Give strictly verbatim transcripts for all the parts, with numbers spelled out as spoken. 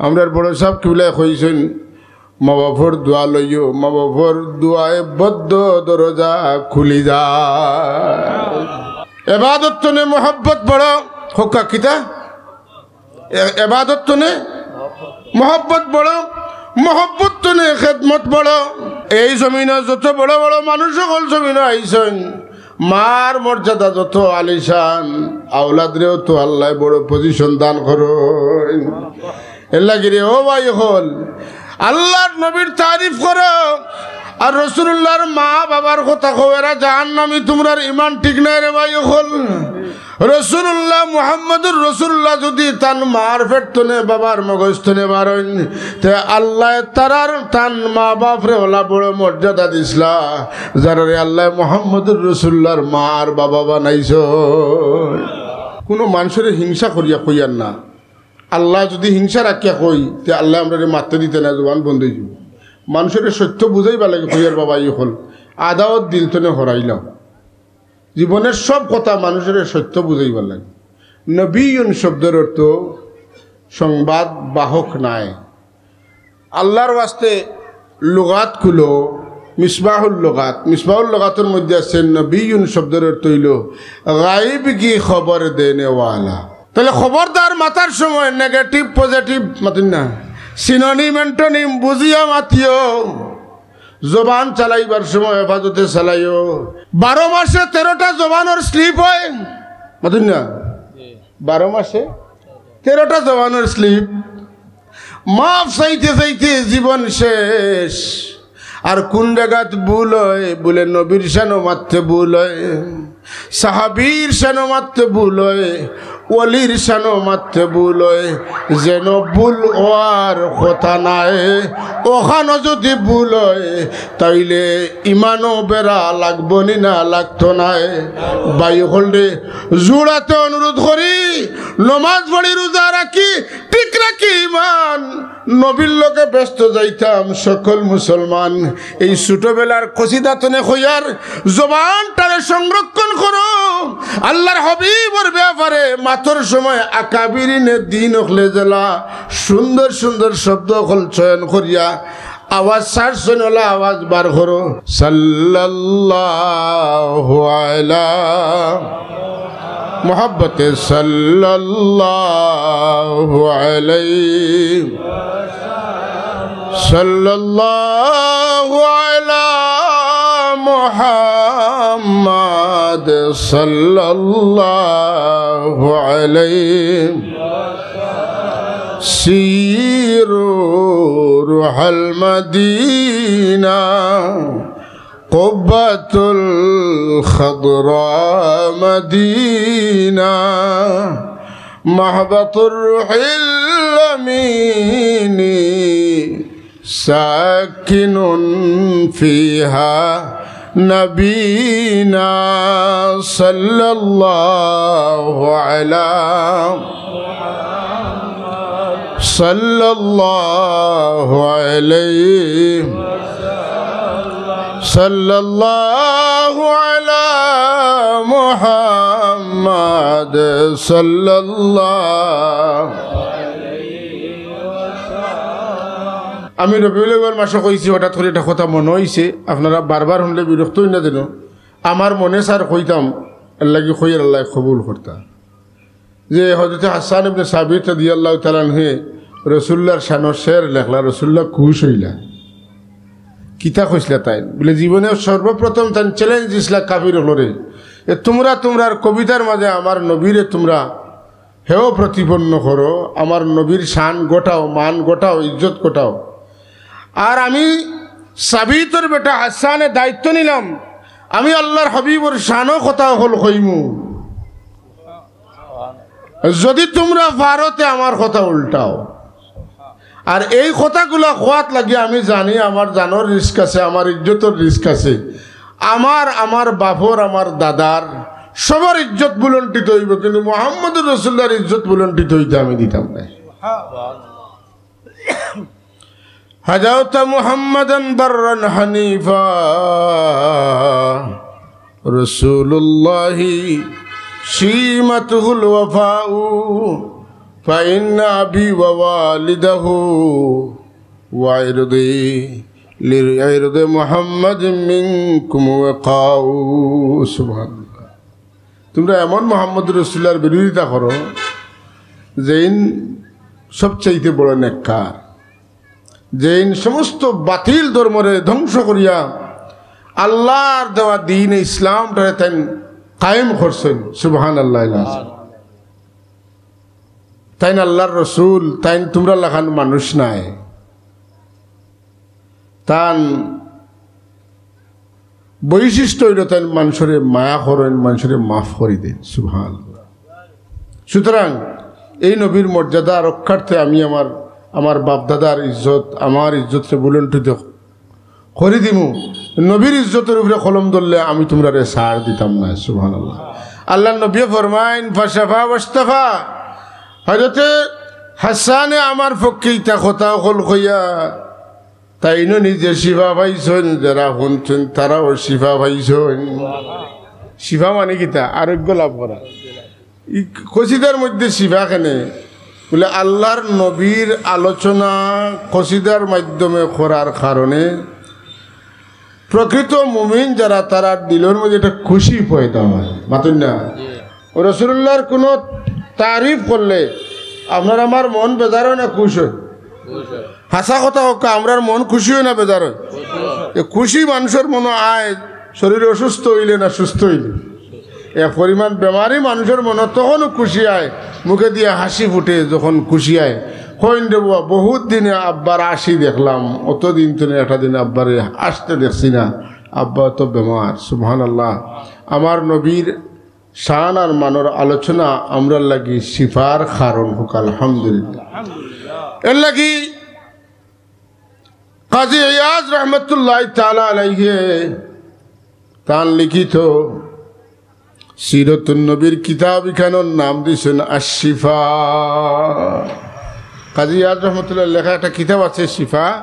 আমরার বড় সাব কিবলায় কইছইন, "মা বাফর দোয়া লইও, মা বাফর দোয়ায় বদ্ধ দরজা খুলি যায়।" এবাদত তনে মহব্বত বড়, হক্কা কিতা? এ-, এবাদত তনে মহব্বত বড়, মহব্বত তনে খেদমত বড়। এই জমিনো যত বড় বড় মানুষ অকল জমিনো আইছইন, মার মর্যাদা যত আলিশান, আওলাদরেও তো আল্লায় বড় position দান করইন। এরলাগি রে ও ভাই অকল, আল্লার নবীর তারিফ করো, আর রসুলুল্লাহর মা বাবার কথা কও, এরা জাহান্নামী, তুমরার ইমান ঠিক নাই রে ভাই অকল। রসুলুল্লাহ, মুহাম্মদুর রসুলুল্লাহ যুদি তান মার পেট তনে, বাবার মগজ তনে বারইন, তে আল্লায় তারার, তান মা বাফরে অলা বড় মর্যাদা দিছলা, যারারে আল্লায় মুহাম্মদুর রসুলুল্লাহর মা আর বাবা বানাইছইন। কুনু মানষরে হিংসা করিয়া কইয়ার না। আল্লায় যুদি হিংসা রাখিয়া কই, তে আল্লায় আমরারে মাততে দিতা নায়, জবান বন্ধ অইযিবো। মানষরে সত্য বুঝাইবার লাগি কইয়ার বাবা, ই অকল আদাওত দিল তনে হরাইলাও। জীবনর সব কথা মানষরে সত্য বুঝাইবার লাগি। নবিয়ুন শব্দর অর্থ সংবাদ বাহক নায়। আল্লার ওয়াস্তে লুগাত খুলো, মিসবাহুল লুগাত। মিসবাহুল লুগাতর মধ্যে আছে নবিয়ুন শব্দর অর্থ অইলো গায়েব কি খবর দেনে ওয়ালা। তাইলে খবরদার মাতার সময় negative positive মাতইন না, synonym antonym বুঝিয়া মাতিও। জবান চালাইবার সময় হেফাজতে চালাইও। বারো মাসে তেরোটা জবানর slip অয়, মাতইন না? বারো মাসে তেরোটা জবানর slip। মাফ চাইতে চাইতে জীবন শেষ। আর কুন জাগাত ভুল অয়? বুলে নবীর শানো মাততে ভুল অয়, সাহাবীর শানো মাততে ভুল অয়, ওলির শানো মাততে ভুল অয়। যেন ভুল অওয়ার কথা নায়, অখানো যুদি ভুল অয়, তাইলে ইমানো বেড়া লাগবো নি না লাগতো নায়? ভাই অকলরে, জুড়াতে অনুরোধ করি, নমাজ পড়ি, রোজা রাখি, ঠিক রাখি ইমান, নবীর লগে বেহেস্তো যাইতাম সকল মুসলমান। এই ছোটবেলার কসিদা তনে কইয়ার, জবানটারে সংরক্ষণ করো। আল্লার হাবিবর ব্যাপারে মাতর সময় আকাবিরিনে দিন অকলে যেলা সুন্দর সুন্দর শব্দ অকল চয়ন করিয়া আওয়াজ ছাড়ছইন, অলা আওয়াজ বার করো। সাল্লাল্লাহু আলা محبت صلی اللہ علیہ، صلی اللہ علی محمد، صلی اللہ علیہ۔ سیروا روح المدینہ، قبة الخضراء مدينة، مهبط الروح الأمين، ساكن فيها نبينا، صلى الله على صلى الله عليه، صلى الله على محمد، صلى الله। আমি রবিউল আউয়াল মাসো কইছি, হঠাৎ করি একটা কথা মনো অইছে, আপনারা বারবার হুনলে বিরক্ত অইন না যেন। আমার মনে চার কইতাম, এরলাগি কইয়ার, আল্লায় কবুল করতা। যে হযরতে হাসান ইবনে সাবিত রাদিয়াল্লাহু তাআলা আনহুয়ে রসুলুল্লাহর শানো শের লেখলা, রসুলুল্লাহ খুশ অইলা। কিতা কইছলা তাইন? বুলে, জীবনে সর্বপ্রথম তাইন challenge দিছলা কাফির অকলরে, যে তুমরা তুমরার কবিতার মাঝে আমার নবীরে তুমরা হেয় প্রতিপন্ন করো, আমার নবীর শান ঘটাও, মান ঘটাও, ইজ্জত ঘটাও। আর আমি সাবিতর বেটা হাসানে দায়িত্ব নিলাম, আমি আল্লার হাবিবর শানো কথা অকল কইমু। যদি তুমরা পারো তে আমার কথা উল্টাও। আর এই কথাগুলা কওয়াত লাগি আমি জানি আমার জানর risk আছে, আমার ইজ্জতর risk আছে, আমার, আমার বাপর, আমার দাদার, সবর ইজ্জত ভুলণ্ঠিত অইবো, কিন্তু মুহাম্মদুর রাসুলুল্লাহর ইজ্জত ভুলণ্ঠিত অইতে আমি দিতাম নায়। هجوت محمدا برا حنيفا، رسول الله شيمته الوفاء، فإن أبي ووالده وعرضي لعرض محمد منكم وقاء. সুবহানাল্লাহ। তোমরা এমন মোহাম্মদ রসুলুল্লাহর বিরোধিতা করো, যেইন সবচাইতে বড় নেককার, যেইন সমস্ত বাতিল ধর্মরে ধ্বংস করিয়া আল্লাহর দেওয়া দ্বীন ইসলামটারে তাইন কায়েম করছইন। সুবহানাল্লাহ। তাইন আল্লাহর রসুল, তাইন তোমরার লাখান মানুষ নায়। তান বৈশিষ্ট্য অইলো তাইন মানষরে মায়া করইন, মানষরে মাফ করি দেইন। সুবহানাল্লাহ। সুতরাং এই নবীর মর্যাদা রক্ষার্থে আমি আমার, আমার বাপদাদার ইজ্জত, আমার ইজ্জতরে বুলণ্ডিত করি দিমু। নবীর ইজ্জতর উপরে কলম ধরলে আমি তোমরারে ছাড় দিতাম না। সুবহানাল্লাহ। আল্লাহর নবীয়ে ফরমাইন, "ফাশাফা ওয়াশতাফা।" হযরতে হাসানে আমার পক্ষে ইতা কথা অকল কইয়া, তাইনও নিজে শিফা পাইছইন, যারা হুনছইন তারাও শিফা পাইছইন। শিফা মানে কিতা? আরোগ্য লাভ করা। ই কসিদার মধ্যে শিফা কেনে? বলে, আল্লাহর নবীর আলোচনা কসিদার মাধ্যমে করার কারণে প্রকৃত মুমিন যারা, তারার দিলর মধ্যে একটা খুশি পয়দা হয়। মাতইন না? ও রসুলুল্লাহর কোনো তারিফ করলে আপনার আমার মন বেজার হয় না খুশ হয়? হাছা কথা কউক্কা, আমরার মন খুশি হয় না বেজার হয়? এ খুশি মানষর মনো আয় শরীর অসুস্থ অইলে না সুস্থ অইলে। এক পরিমাণ বেমারি মানষর মনো তখনও খুশি আয়, মুখে দিয়া হাসি ফুটে যখন খুশি আয়। কইন রে বুয়া, বহুত দিনে আব্বার আসি দেখলাম, অত দিন তো একটা দিন আব্বারে আসতে দেখছি না, আব্বা তো বেমার। সুবহানাল্লাহ। আমার নবীর শান আর মানর আলোচনা আমরার লাগি শিফার কারণ হোক, আলহামদুলিল্লাহ। এর লাগি কাজী ইয়াজ রহমতুল্লাহ তাআলা আলাইহি তান লিখিত সিরতুন নবীর কিতাব ইখানোর নাম দিছইন আশ-শিফা। কাজী ইয়াজ রহমতুল্লাহ লেখা একটা কিতাব আছে শিফা,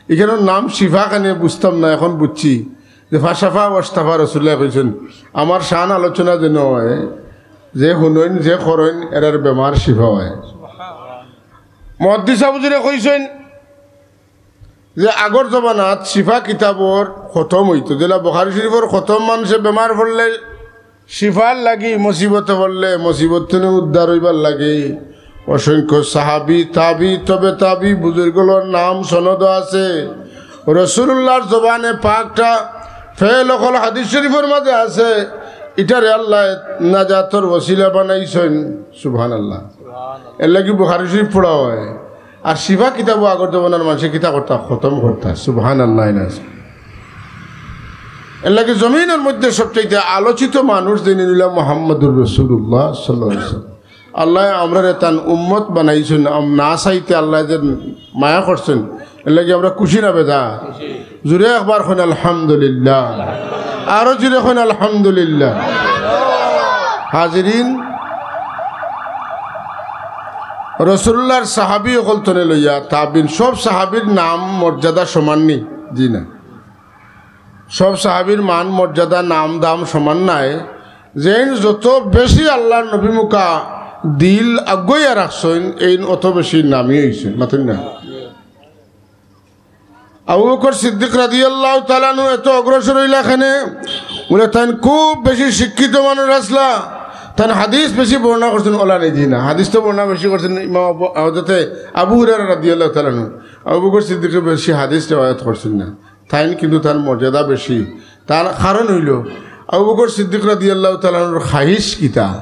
ইখানোর নাম শিফা কেনে বুঝতাম না, এখন বুঝছি যে ফাশাফা ওয়াশতাফা। রসুলুল্লায় কইছইন, আমার শান আলোচনা যেন হয়, যে হুনইন, যে করইন, এরার বেমার শিফা হয়। মুহাদ্দিস সাব হুজুরে কইছইন যে আগর জমানাত শিফা কিতাবর খতম অইতো, যেলা বুখারী শরীফর খতম, মানষে বেমার পড়লে শিফার লাগি, মুসিবতে পড়লে মুসিবত থনে উদ্ধার অইবার লাগি অসংখ্য সাহাবী, তাবী, তবে তাবী, বুজুর্গ অকলর নাম সনদও আছে। রসুলুল্লাহর জবানে পাকটা, ফেল অকল হাদিস শরীফর মাঝে আছে, ইটারে আল্লায় নাজাতর ওসিলা বানাইছইন। সুবহানাল্লাহ। এর লাগি বুখারী শরীফ পড়া হয়। আর শিফা কিতাবও আগর জমানার মানষে কিতা করতা? খতম করতা। সুবহানাল্লাহ। এর লাগি জমিনর মধ্যে সবচাইতে আলোচিত মানুষ যিনি অইলা মুহাম্মাদুর রাসূলুল্লাহ সাল্লাল্লাহু আলাইহি ওয়াসাল্লাম। আল্লায় আমরারে তান উম্মত বানাইছইন, আম-, না চাইতে আল্লায় যে মায়া করছইন, এর লাগি আমরা খুশি না বেজার? জুরে একবার কইন আলহামদুলিল্লাহ, আরো জুরে কইন আলহামদুলিল্লাহ। হাজিরিন, রসুলুল্লাহর সাহাবী অকল থনে লইয়া তাবিন, সব সাহাবীর নাম মর্যাদা সমান নি? জি না। সব সাহাবীর মান মর্যাদা, নাম দাম সমান নায়। যেইন যত বেশি আল্লাহর নবী মুখা দিল আগুয়াইয়া রাখছইন, এইন অত বেশি নামী অইছইন। মাতইন না? আবু বকর সিদ্দিক রাদিয়াল্লাহু তাআলা আনহু এত অগ্রসর অইলা কেনে? বলে, তাইন খুব বেশি শিক্ষিত মানুষ আছলা, তাইন হাদিস বেশি বর্ণনা করছইন, অলা নি? জি না। হাদিস তো বর্ণনা বেশি করছইন ইমাম আবু, হযরতে আবু হুরায়রা রাদিয়াল্লাহু তাআলা আনহু। আবু বকর সিদ্দিকে বেশি হাদিস রেওয়ায়াত করছইন না। তাইন কিন্তু তান মর্যাদা বেশি। তার কারণ অইলো, আবু বকর সিদ্দিক রাদিয়াল্লাহু তাআলা আনহুর খাহিশ কিতা? রসুল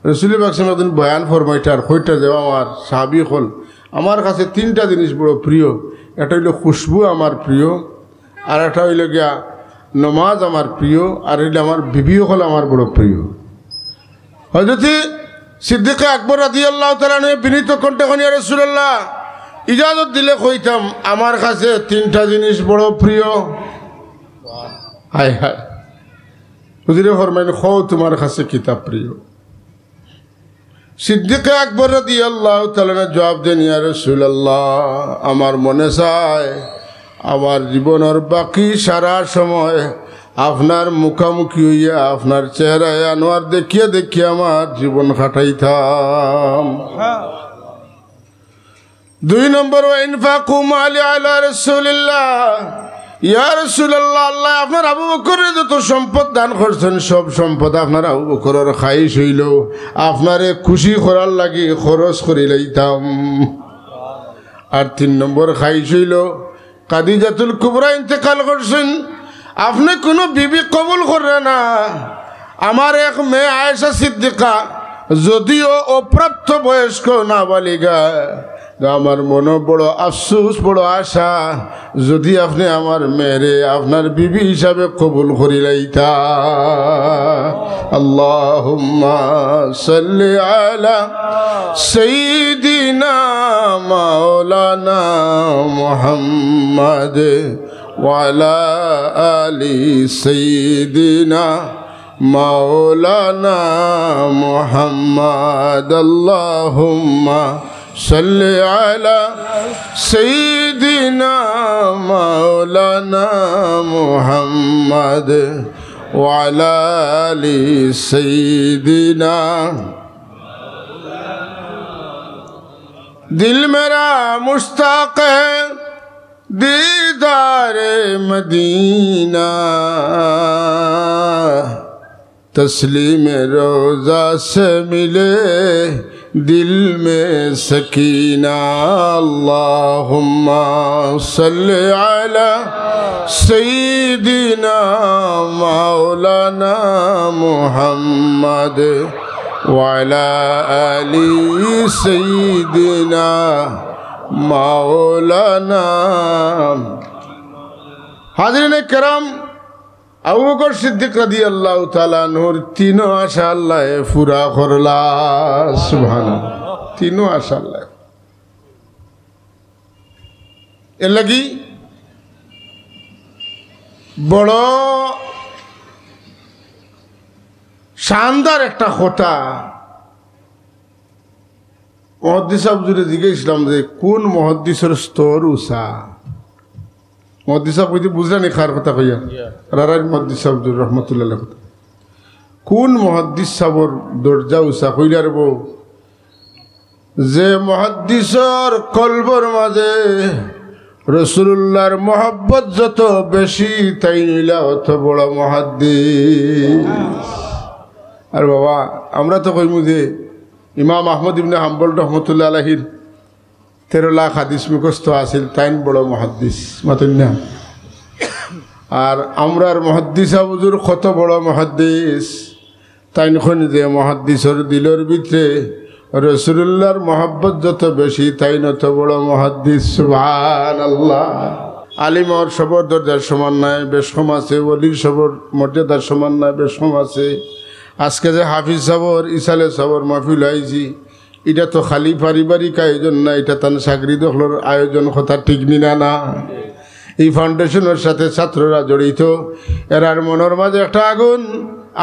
পাক সাল্লাল্লাহু আলাইহি ওয়াসাল্লাম একদিন বয়ান ফরমাইতা আর কইতা যে, আমার সাহাবী অকল, আমার কাছে তিনটা জিনিস বড় প্রিয়। একটা অইলো খুশবু আমার প্রিয়, আর একটা অইলো গিয়া নমাজ আমার প্রিয়, আর অইলো আমার বিবি অকল আমার বড় প্রিয়। হযরতে সিদ্দিকে আকবর রাদিয়াল্লাহু তাআলা আনহু বিনীত কণ্ঠে কইন, ইয়া রাসূলুল্লাহ, ইজাজত দিলে কইতাম, আমার কাছে তিনটা জিনিস বড় প্রিয়। হায় হায়। হুজুরে ফরমাইন, কও তুমার কাছে কিতা প্রিয়? সিদ্দিকে আকবর রাদিয়াল্লাহু তাআলা আনহু জবাব দেইন, ইয়া রাসূলুল্লাহ, আমার মনে চায় আমার জীবনর বাকি সারা সময় আপনার মুখামুখি অইয়া আপনার চেহারায় আনোয়ার দেখিয়া দেখিয়া আমার জীবন কাটাইতাম। দুই নম্বর, ওয়া ইনফাকু মালি আলা রাসূলিল্লাহ। ইয়া রাসূলুল্লাহ, আল্লায় আপনার আবু বকররে যত সম্পদ দান করছইন, সব সম্পদ আপনার আবু বকরর খাইশ অইলো, আপনারে খুশি করার লাগি খরচ করিলাইতাম। আর তিন নম্বর খাইশ অইলো, খাদিজাতুল কুবরা ইন্তেকাল করছইন, আপনে কুনু বিবি কবুল কররা না। আমার এক মেয়ে আয়েশা সিদ্দিকা, যদিও অপ্রাপ্ত বয়স্ক নাবালিগা, তো আমার মনো বড় আফসোস, বড় আশা, যুদি আপনে আমার মেয়েরে আপনার বিবি হিসাবে কবুল করিলাইতা। আল্লাহুম্মা সাল্লি আলা সাইয়্যিদিনা মাওলানা মুহাম্মাদ ওয়া আলা আলি সাইয়্যিদিনা মাওলানা মুহাম্মাদ। আল্লাহুম্মা সাল্লি আলা সাইয়্যিদিনা মাওলানা মুহাম্মাদ ওয়া আলা আলি সাইয়্যিদিনা। দিল মেরা মুশতাক হ্যায় দিদারে মদিনা। تسلیم روضہ سے ملے دل میں سکینہ۔ اللہم صل علی سیدنا مولانا محمد وعلی آل سیدنا مولانا۔ حاضرین کرام، আবু বকর সিদ্দিক রাদিয়াল্লাহু তাআলা আনহুর তিনো আশা আল্লায় পুরা করলা। সুবহানাল্লাহ। তিনো আশা আল্লায়। এর লাগি বড় শানদার একটা কথা। মুহাদ্দিস সাহেব হুজুরে জিজ্ঞাসা করলাম যে, কোন মুহাদ্দিসর স্তর উঁচা? মুহাদ্দিস সাহেব কইতে বুঝলা নি কার কথা কইয়া? রারাইর মুহাদ্দিস সাহেব হুজুর রহমতুল্লাহ আলাইহির কথা। কোন মুহাদ্দিস সাহেবর দরজা উঁচা? কইলা রে বউ, যে মুহাদ্দিসর কলবর মাঝে রসুলুল্লাহর মহব্বত যত বেশি, তাইন অইলা অত বড় মুহাদ্দিস। আর বাবা, আমরা তো কইমু যে ইমাম আহমদ ইবনে হাম্বল রহমতুল্লাহ আলাইহির তেরো লাখ হাদিস মুখস্থ আছিল, তাইন বড় মুহাদ্দিস, মাতইন না? আর আমরার মুহাদ্দিস সাব হুজুর কত বড় মুহাদ্দিস, তাইন কইন যে মুহাদ্দিসর দিলর ভিতরে রসুলুল্লাহর মহব্বত যত বেশি, তাইন অত বড় মুহাদ্দিস। সুবহানাল্লাহ। আলিমর সবর দরজার সমান নায়, বেশ কম আছে, ওলির সবর মর্যাদার সমান নায়, বেশ কম আছে। আজকে যে হাফিজ সাবর, ইসালে সাবর মাহফিল আইছি, ইটা তো খালি পারিবারিক আয়োজন না, ইটা তান চাকরি দখলর আয়োজন, কথা ঠিক নি না? না, এই ফাউন্ডেশনর সাথে ছাত্ররা জড়িত। এরার মনর মাঝে একটা আগুন।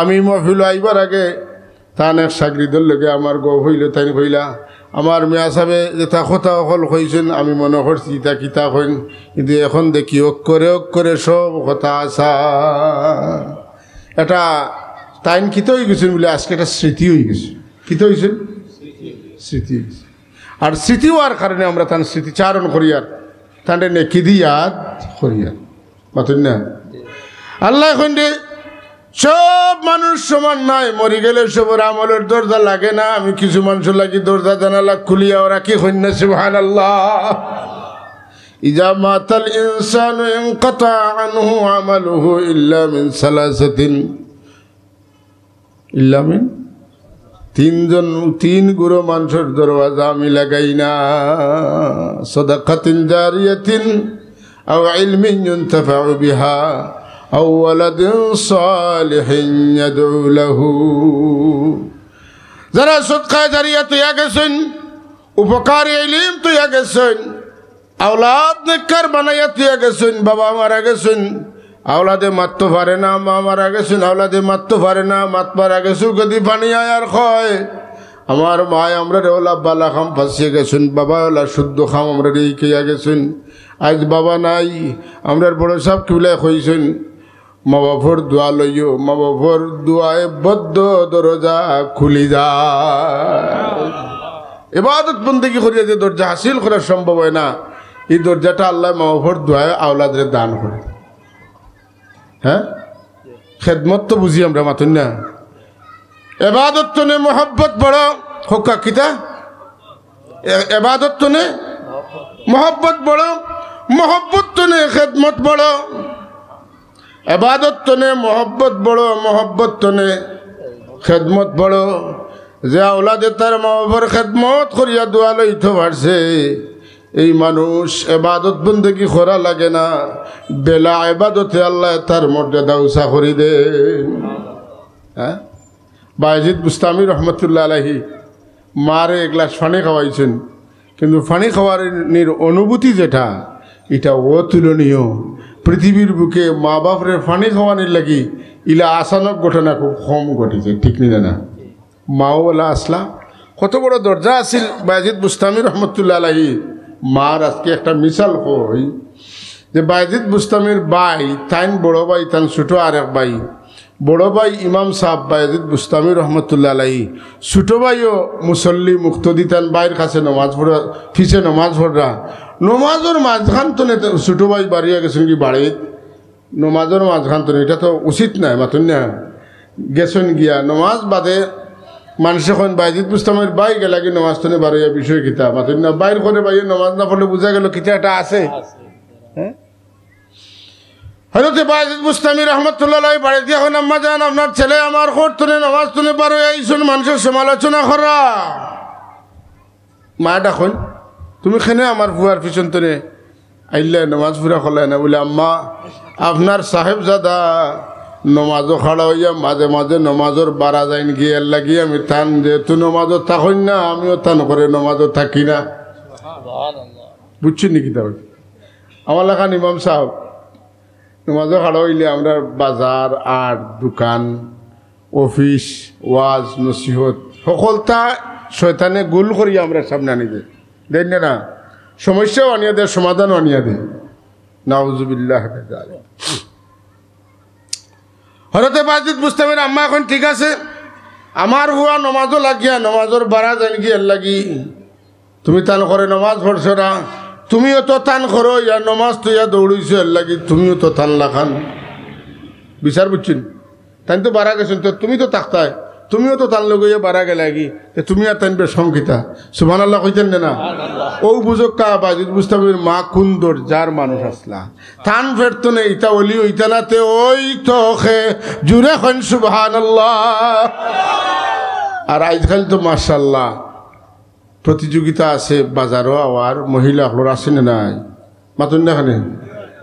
আমি মহফিল আইবার আগে তান এক চাকরিদর লগে আমার গপ অইলো, তাইন কইলা, আমার মিয়া সাবে যেতা কথা অকল কইছইন, আমি মনো করছি ইতা কিতা কইন, কিন্তু এখন দেখি অক্ষরে অক্ষরে সব কথা হাছা। এটা তাইন কিতা অইগেছইন বুলে আজকে একটা স্মৃতি অইগেছে। কিতা অইছে? স্মৃতি অইছে। আর স্মৃতি অওয়ার কারণে আমরা তান স্মৃতিচারণ করিয়ার, তানরে নেকি দি ইয়াদ করিয়ার। মাতইন না? আল্লায় কইন যে, সব মানুষ সমান নায়, মরি গেলে সবর আমলর দরজা লাগে না। আমি কিছু মানষর লাগি দরজা জানালা খুলিয়াও রাখি, কইন না সুবহানাল্লাহ। ইজা মাতাল ইনসানু ইনকাতা আনহু আমালুহু ইল্লা মিন সালাসাতিন। ইল্লা মিন, তিনজন, তিন গুরু মানষর দরওয়াজা আমি লাগাই না। সাদাকাতিন জারিয়াতিন আও ইলমিন ইউনতাফাউ বিহা আও ওয়ালাদিন সালিহিন ইয়াদউ লাহু। যারা সদকায়ে জারিয়া থইয়া গেছইন, উপকারী ইলিম থইয়া গেছইন, আওলাদ নেককার বানাইয়া থইয়া গেছইন, বাবা মারা গেছইন, আওলাদে মাততো পারে না, মা মারা গেছইন, আওলাদে মাততো পারে না, মাত মারা গেছে, গদি পানি আয় আর কয়, আমার মায় আমরারে অলা বালা কাম ফাঁসিয়া গেছইন, বাবা অলা শুদ্ধ কাম আমরারে হিকাইয়া গেছইন। আইজ বাবা নাই, আমরার বড় সাব কিবলায় কইছইন, মা বাপর দোয়া লইও, মা বাপর দোয়ায় বদ্ধ দরজা খুলি যায়। ইবাদত বন্দেগি করিয়া যে দরজা হাসিল করা সম্ভব অয় না, ই দরজাটা আল্লায় মা বাপর দোয়ায় আওলাদরে দান করে। হ্যাঁ, খেদমত তো বুঝি আমরা, মাতুন না? এবাদত তনে মহব্বত বড়। হক্কা কিতা? এ-, এবাদত তনে মহব্বত বড়, মহব্বত তনে খেদমত বড়। এবাদত তনে মহব্বত বড়, মহব্বত তনে খেদমত বড়। যে আওলাদে তার মা বাপর খেদমত করিয়া দোয়া লইতো পারছে, এই মানুষ এবাদত বন্দেগি করা লাগে না, বেলা এবাদতে আল্লায় তার মর্যাদা উচা করি দেইন। হ্যাঁ, বায়েজিদ বুস্তামি রহমতুল্লাহ আলাইহি মারে এক গ্লাস পানি খাওয়াইছইন, কিন্তু পানি খাওয়ানির অনুভূতি যেটা, ইটা অতুলনীয়। পৃথিবীর বুকে মা বাপরে পানি খাওয়ানির লাগি ইলা আচানক ঘটনা খুব কম ঘটিছে, ঠিক নি না? মাও ওলা আছলা, কত বড় দরজা আছিল বায়েজিদ বুস্তামি রহমতুল্লাহ আলাইহি। মার আজকে একটা মিসাল কই যে বায়েজিদ বুস্তামির ভাই, তাইন বড় ভাই, তান ছোট আরেক ভাই, বড় ভাই ইমাম সাব বায়েজিদ বুস্তামি রহমতুল্লাহ আলাইহি, ছোট ভাইও মুসল্লি মুক্তদি, তান ভাইর কাছে নমাজ পড়া, পিছে নমাজ পড়রা। নমাজর মাঝখান তনে তে-, ছোট ভাই বারইয়া গেছইন গি বাড়িত, নমাজর মাঝখান তনে, ইটা তো উচিত নায়, মাতুন না? গেছইন গিয়া নমাজ বাদে মানষে কইন, "বায়েজিদ বুস্তামির ভাই গেলা গি নমাজ তনে বারইয়া, বিষয় কিতা?" মাতুন না, বাইর করে ভাইয়ে নমাজ না পড়লে বুঝা গেল কিতা একটা আছে। হ্যাঁ? হযরতে বায়েজিদ বুস্তামি রহমতুল্লাহ আলাইহি বাড়িত গিয়া কইন, "আম্মা জান, আপনার ছেলে আমার ঘর তনে নমাজ তনে বারইয়া আইছইন, মানষে সমালোচনা করা।" মায় ডাকইন, "তুমি কেনে আমার ফুয়ার পিছন তনে আইলায়, নমাজ পুরা করলায় না?" বলে, "আম্মা, আপনার সাহেবজাদা নমাজো খাড়া অইয়া মাঝে মাঝে নমাজর বারা যাইন গি, এর লাগি আমি তান যেহেতু নমাজো থাকইন না, আমিও তান করে নমাজো থাকি না।" বুঝছইন নি কিতা? আমার লাখান ইমাম সাব নমাজো খাড়া অইলে আমরার বাজার, আট, দোকান, অফিস, ওয়াজ, নসিহত, হকলতা শয়তানে গোল করিয়া আমরার সামনে আনি দে। দেইন না? সমস্যাও আনিয়া দে, সমাধানও আনিয়া দে। নাউজুবিল্লাহ মিন যালিক। হযরতে বায়েজিদ বুস্তামির আম্মায় কইন, "ঠিক আছে, আমার ফুয়া নমাজো লাগিয়া, নমাজর বারা যাইন গি, এর লাগি তুমি তান করে নমাজ পড়ছো না, তুমিও তো তান করো, ইয়া নমাজ থইয়া দৌড়াইছো, এর লাগি তুমিও তো তান লাখান।" বিচার বুঝছইন? তাইন তো বারা গেছইন, তো তুমি তো থাকতায়, তুমিও তো তান লগে বারা গেলায় গি, তে তুমি আর তাইন বেশ সংকিতা। সুবহানাল্লাহ কইতেন না, না? অউ বুঝউক্কা বায়েজিদ বুস্তামির মা কুন দরজার মানুষ আছলা। তান পেট তনে ইতা অলি অইতা না, তে অইতো কে, জুরে কইন সুবহানাল্লাহ। আর আইজকাইল তো মাশাআল্লাহ প্রতিযোগিতা আছে, বাজারো আওয়ার মহিলা অকলর আছে না নাই? মাতুন না কেনে?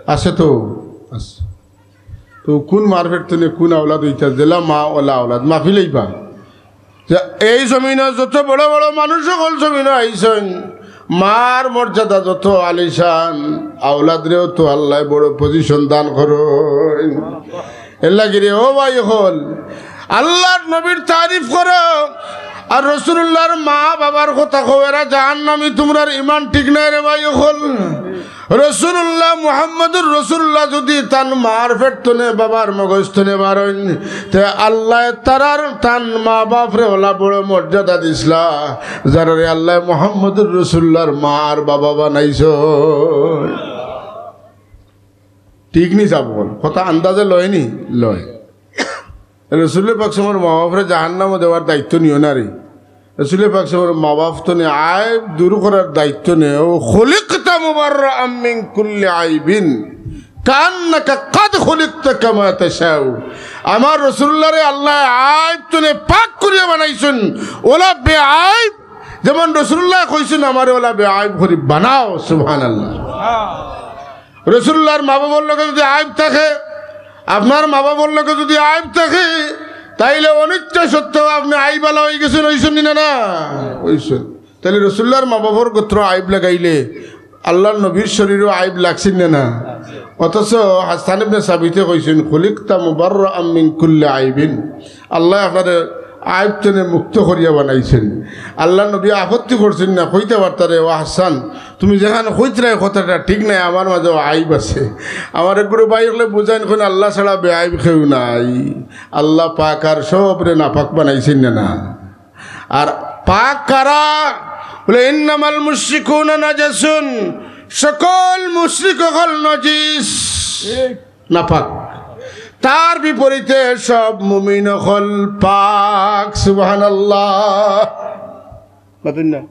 আছে তো, আছে। তো কুন মার পেট তনে কুন আওলাদ অইতা, যেলা মা ওলা আওলাদ, মাফি লইবা। যে এই জমিনো যত বড় বড় মানুষ অকল জমিনো আইছইন, মার মর্যাদা যত আলিশান, আওলাদরেও তো আল্লায় বড় position দান করইন। এর লাগি রে, ও ভাই অকল, আল্লার নবীর তারিফ করো, আর রসুলুল্লাহর মা বাবার কথা কও, এরা জাহান্নামী, তুমরার ইমান ঠিক নাই রে ভাই অকল। রসুলুল্লাহ, মুহাম্মদুর রসুলুল্লাহ যুদি তান মার পেট তনে, বাবার মগজ তনে বারইন, তে আল্লায় তারার, তান মা বাপরে ওলা বড় মর্যাদা দিছলা, যারারে আল্লায় মুহাম্মদুর রসুলুল্লাহর মা আর বাবা বানাইছইন। ঠিক নি সাব অকল? কথা আন্দাজে লয় নি? লয়। রসুল পাক সাল্লাল্লাহু আলাইহি ওয়াসাল্লামর মা বাপরে জাহান্নামো দেওয়ার দায়িত্ব নিও না রে। রসুল পাক সাল্লাল্লাহু আলাইহি ওয়াসাল্লামর মা বাপ তনে আইব দূর করার দায়িত্ব নেও। খুলিকতা মুবাররাআম মিন কুল্লি আইবিন, কাআন্নাকা কাদ খুলিকতা কামা তাশাউ। আমার রসুলুল্লাহরে আল্লায় আইব তনে পাক করিয়া বানাইছইন। ওলা বেআইব, যেমন রসুলুল্লায় কইছইন, আমারে ওলা বেআইব করি বানাও। সুবহানাল্লাহ। রসুলুল্লাহর মা বাবার লগে যুদি আইব থাকে, আপনার মা বাবার লগে যুদি আইব থাকে, তাইলে অনিচ্ছা সত্ত্বেও আপনে আইবআলা অইগেছইন, অইছইন নি না? না, অইছইন। তাইলে রসুলুল্লাহর মা বাবার গোত্র আইব লাগাইলে আল্লার নবীর শরীরো আইব লাগছিল না? না। অথচ হাসান ইবনে সাবিতে কইছইন, "খুলিকতা মুবাররাআম মিন কুল্লি আইবিন।" আল্লায় আপনারে আইব তনে মুক্ত করিয়া বানাইছইন। আল্লার নবী আপত্তি করছইন না, কইতা পারতা রে, "ও হাসান, তুমি যেখান কইতরায় কথাটা ঠিক নায়, আমার মাঝেও আইব আছে।" আমার এক গুরু ভাই অকলে বুঝাইন, কইন, "আল্লা ছাড়া বেআইব কেউ নাই।" আল্লা পাক আর সবরে নাপাক বানাইছইন না, না? আর পাক কারা? বলে, "ইন্নামাল মুশরিকুনা নাজাসুন।" সকল মুশরিক অকল নজিস, নাপাক। তার বিপরীতে সব মুমিন অকল পাক। সুবহানাল্লাহ। মাতইন না?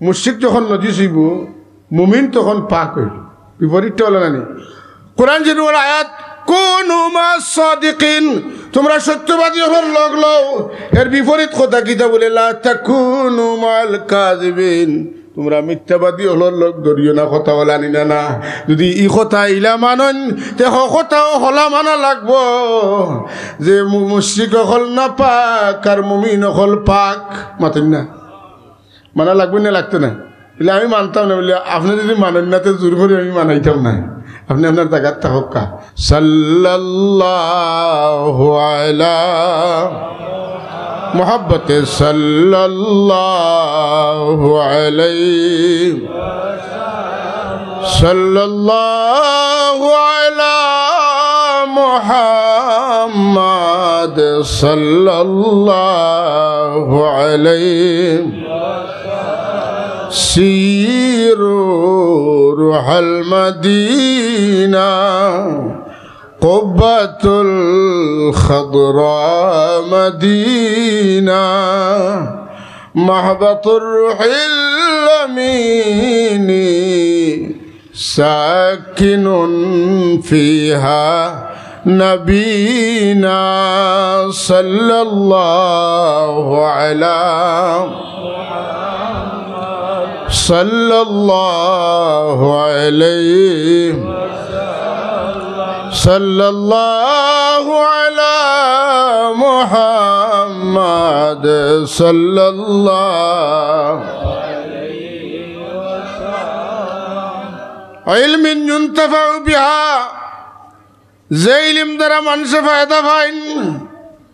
মুশরিক যখন নজিস অইবো, মুমিন তখন পাক অইবো। বিপরীতটা অইলো না নি? কোরআন শরীফর আয়াত, "কুনু মা'আস সাদিকিন", তোমরা সত্যবাদী অকলর লগ লও। এর বিপরীত কথা কিতা বলে? "লা তাকুনু মা'আল কাযিবিন", তোমরা মিথ্যাবাদী অকলর লগ ধরিও না, কথা অলা নি না, না। যদি ই কথা ইলা মানইন, তে হ কথাও হলা মানা লাগবো যে মু-, মুশরিক অকল নাপাক আর মুমিন অকল পাক। মাতইন না? মানা লাগবো না লাগতো না? বলে, "আমি মানতাম না।" বলে, "আপনে যদি মানইন না, তে জোর করি আমি মানাইতাম না। আপনে আপনার জাগাত থাকউক্কা।" সাল্লাল্লাহু আলা, মহব্বতে সাল্লাল্লাহু আলাইহি, সাল্লাল্লাহু আলা মুহাম্মদ, সাল্লাল্লাহু আলাইহি। سيروا روح المدينة، قبة الخضراء مدينة، مهبط الروح الأمين، ساكن فيها نبينا صلى الله على، صلى الله عليه، صلى الله على محمد، صلى الله. علم ينتفع بها، যে ইলিম দ্বারা মানষে ফায়দা পাইন,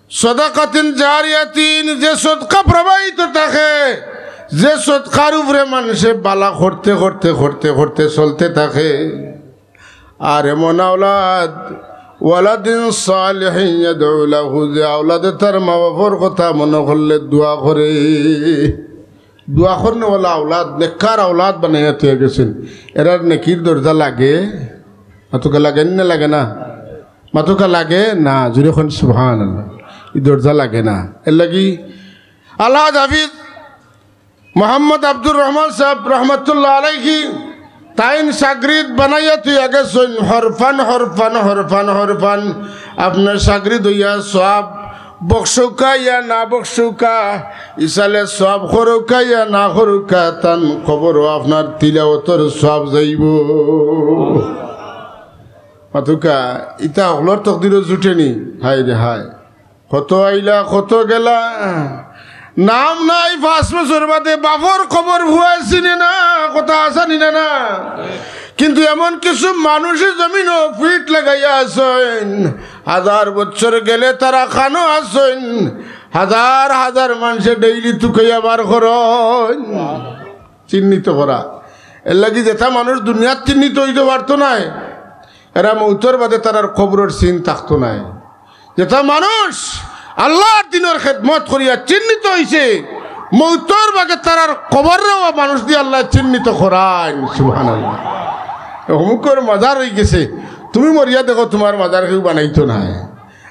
সদাকাতিন জারিয়াতিন, যে সদকা প্রবাহিত থাকে, যে সদকার উপরে মানষে বালা করতে করতে করতে করতে চলতে থাকে। আর এমন আওলাদ, ওয়ালাদিন সালিহিন ইয়াদউ লাহু, যে আওলাদে তার মা বাপর কথা মনো করলে দোয়া করে। দোয়া করনেওয়ালা আওলাদ, নেককার আওলাদ বানাইয়া থইয়া গেছইন। এরার নেকির দরজা লাগে? মাতউক্কা, লাগে না, লাগে না? মাতউক্কা, লাগে না? জোরে কইন সুবহানাল্লাহ। ই দরজা লাগে না। এরলাগি আলহাজ হাফিজ মোহাম্মদ আব্দুর রহমান সাহেব রহমতুল্লাহ আলাইহি তাইন শাগরিদ বানাইয়া থইয়া গেছইন, হরফান, হরফান, হরফান, হরফান। আপনার শাগরিদ অইয়া সওয়াব বখশউক্কা ইয়া না বখশউক্কা, ইসালে সওয়াব করউক্কা ইয়া না করউক্কা, তান কবরো আপনার তিলাওতর সওয়াব যাইবো। মাতউক্কা, ইতা হকলর তকদিরো জুটে নি? হায় রে হায়। কত আইলা, কত গেলা, নাম নাই। পাঁচ বছর বাদে বাপর কবর ফুয়ায় চিনে না, কথা আছে নি না, না? কিন্তু এমন কিছু মানুষে জমিনো ফিট লাগাইয়া আছইন, হাজার বছর গেলে তারা কানো আছইন, হাজার হাজার মানষে ডেইলি তুকাইয়া বার করইন। চিহ্নিত করা। এরলাগি যেতা মানুষ দুনিয়াত চিহ্নিত অইতো পারতো নায়, এরা মউতর বাদে তারার কবরর চিন থাকতো নায়। যেতা মানুষ আল্লার দিনর খেদমত করিয়া চিহ্নিত অইছে, মউতর বাদে তারার কবররেও মানুষ দি আল্লায় চিহ্নিত করাইন। সুবহানাল্লাহ। অমুকর মাজার অইগেছে, তুমি মরিয়া দেখো, তুমার মাজার কেউ বানাইতো নায়।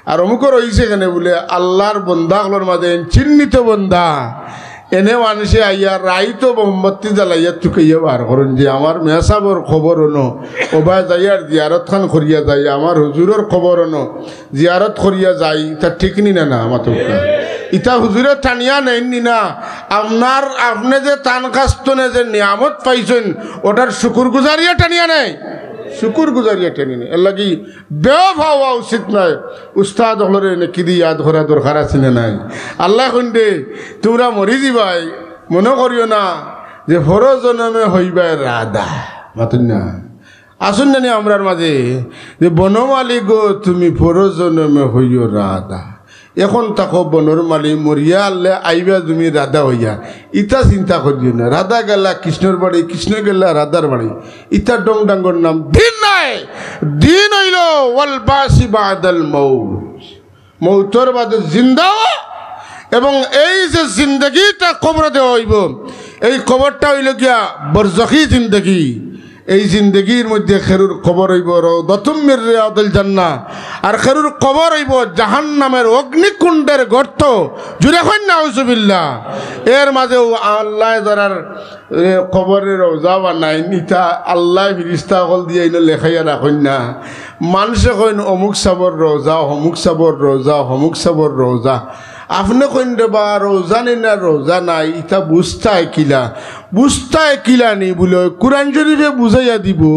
আর অমুকর অইছে কেনে বুলে, আল্লার বন্দা অকলর মাঝে এন চিহ্নিত বন্দা। এনে মানষে আইয়া রাইতো মোমবাতি জ্বালাইয়া তুকাইয়া বার করইন যে, "আমার মেসাবর কবর অনো, ওবায় যাইয়ার জিয়ারত খান করিয়া যাই, আমার হুজুরর কবর অনো, জিয়ারত করিয়া যাই।" ইতা ঠিক নি না, না? মাতউক্কা। ইতা হুজুরে টানিয়া নেইন নি না? আপনার, আপনে যে তান কাছ তনে যে নিয়ামত পাইছইন, ওটার শুকুর গুজারিয়া টানিয়া নেয়, শুকুর গুজারিয়া টানিয়া নেয়। এরলাগি বেওয়াফা অওয়া উচিত নায়। উস্তাদ অকলরে নেকি দি ইয়াদ করা দরকার আছে না নাই? আল্লায় কইন দে, তুমরা মরি যিবায়, মনো করিও না যে পর জনমে হইবায় রাধা। মাতইন না? আছইন না নি আমরার মাঝে যে, "বনমালী গো, তুমি পর জনমে হইও রাধা।" এখন থাকো বনর মালি, মরিয়া আল্লে আইবা তুমি রাধা অইয়া। ইতা চিন্তা করিও না। রাধা গেলা কৃষ্ণর বাড়ি, কৃষ্ণ গেলা রাধার বাড়ি। ইতা ডং ডাঙ্গর নাম দিন নায়। দিন অইলো ওয়াল বাসি বাদাল মউত, মউতর বাদে জিন্দা অওয়া। এবং এই যে জিন্দেগিটা কবরে দেওয়া অইবো, এই কবরটা অইলো গিয়া বরজখি জিন্দেগি। এই জিন্দেগির মধ্যে খেরুর কবর অইবো রাউদাতুম মির রিয়াদিল জান্নাহ, আর খেরুর কবর অইবো জাহান্নামের অগ্নিকুণ্ডের গর্ত। জুরে কইন নাউজুবিল্লাহ। এর মাঝেও আল্লায় যারার, এ, কবরে রওজা বানাইন, ইতা আল্লায় ফিরিস্তা অকল দিয়া ইনো লেখাইয়া রাখইন না। মানষে কইন অমুক সাবর রওজা, অমুক সাবর রওজা, অমুক সাবর রওজা। আপনে কইন রে বা রওজা নি না রওজা নাই, ইতা বুঝতায় কিলা? বুঝতায় কিলা নি বুলে, কুরআন শরীফে বুঝাইয়া দিবো,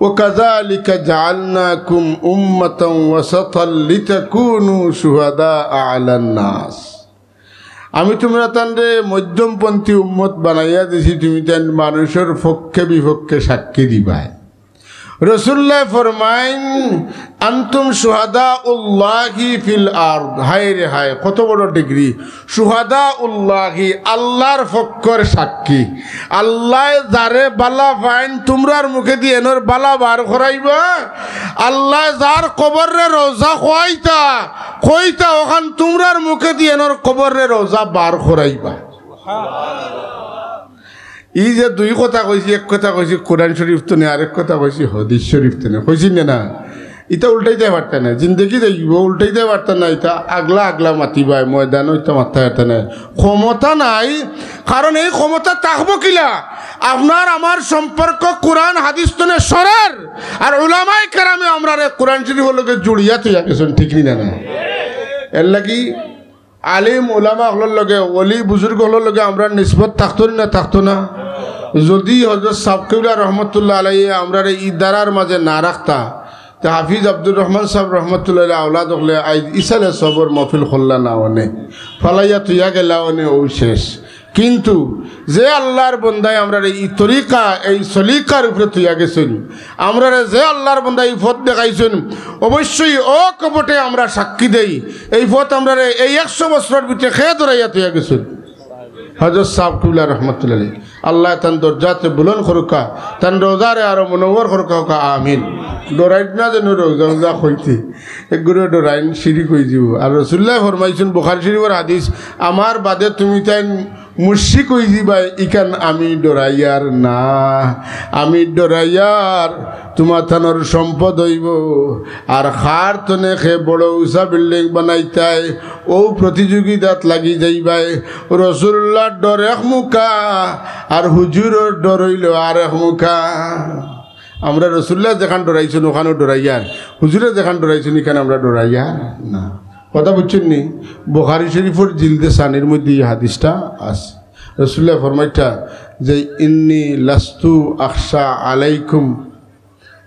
"ওয়া কাযালিকা জাআলনাকুম উম্মাতাও ওয়াসাতাল লিতাকুনু শুহাদা আলান নাস।" আমি তুমরা তানরে মধ্যমপন্থী উম্মত বানাইয়া দিছি, তুমি তান মানুষর পক্ষে বিপক্ষে সাক্ষী দিবায়। রসুল্লায় ফরমাইন, "আনতুম শুহাদাউল্লাহি ফিল আরদ।" হায় রে হায়, কত বড় ডিগ্রি! শুহাদাউল্লাহি, আল্লার পক্ষর সাক্ষী। আল্লায় যারে বালা পাইন, তুমরার মুখেদি এনর বালা বার করাইবা। আল্লায় যার কবররে রওজা কইতা, কইতা অখান তুমরার মুখেদি এনর কবররে রওজা বার করাইবা। ই যে দুই কথা কইছি, এক কথা কইছি কুরআন শরীফ তনে, আরেক কথা কইছি হাদিস শরীফ তনে, কইছি না, না? ইতা উল্টাইতায় পারতা না, জিন্দেগি যাইবো, উল্টাইতায় পারতা না। ইতা আগলা আগলা মাতিবায়, ময়দানো ইতা মাততায় পারতা না, ক্ষমতা নাই। কারণ এই ক্ষমতা থাকবো কিলা? আপনার আমার সম্পর্ক কুরআন হাদিস তনে সরের, আর উলামায়ে কেরামে আমরারে কুরআন শরীফর লগে জুড়িয়া থইয়া গেছইন, ঠিক নি না, না? এর লাগি আলিম উলামা অকলর লগে, ওলি বুজুর্গ অকলর লগে আমরার নিসবত থাকতো নি না, থাকতো না? যদি হযরত সাব কিবলা রহমতুল্লাহ আলাইহি আমরারে ই ধারার মাঝে না রাখতা, তে হাফিজ আব্দুর রহমান সাব রহমতুল্লাহ আলাইহি আওলাদ অকলে আইজ ইসালে সবর মহফিল করলা না অনে, ফালাইয়া থইয়া গেলা অনে, অউ শেষ। কিন্তু যে আল্লার বন্দায় আমরারে ই তরিকা, এই সলিকার উপরে থইয়া গেছইন, আমরারে যে আল্লার বন্দায় ই পথ দেখাইছইন, অবশ্যই অকপটে আমরা সাক্ষী দেই, এই পথ আমরারে এই একশো বছরর ভিতরে কে ধরাইয়া থইয়া গেছইন? হযরত সাব কিবলা রহমতুল্লাহ আলাইহি। আল্লায় তান দরজাতে বুলন্দ করুক্কা, তান রওজারে আরো মুনাওয়ার করুক্কা, কউক্কা আমিন। ডরাইন না যেন রওজা রওজা কইতে, এগুরে ডরাইন শিরিক অইযিবো। আর রসুল্লায় ফরমাইছইন, বুখারী শরীফর হাদিস, "আমার বাদে তুমি তাইন মুশরিক অইযিবায়, ইখান আমি ডরাইয়ার না, আমি ডরাইয়ার তুমাতানর সম্পদ অইবো।" আর কার তনে কে বড় উচা বিল্ডিং বানাইতায়, অউ প্রতিযোগিতাত লাগি যাইবায়। রসুলুল্লাহর ডর এক মুখা, আর হুজুরর ডর অইলো আর এক মুখা। আমরা রসুল্লায় যেখান ডরাইছইন, অখানও ডরাইয়ার, হুজুরে যেখান ডরাইছইন, ইখান আমরা ডরাইয়ার না। কথা বুঝছইন নি? বুখারী শরীফর জিলদে সানির মধ্যে ই হাদিসটা আছে। রসুল্লায় ফরমাইতা যে, "ইন্নী লাস্তু আখশা আলাইকুম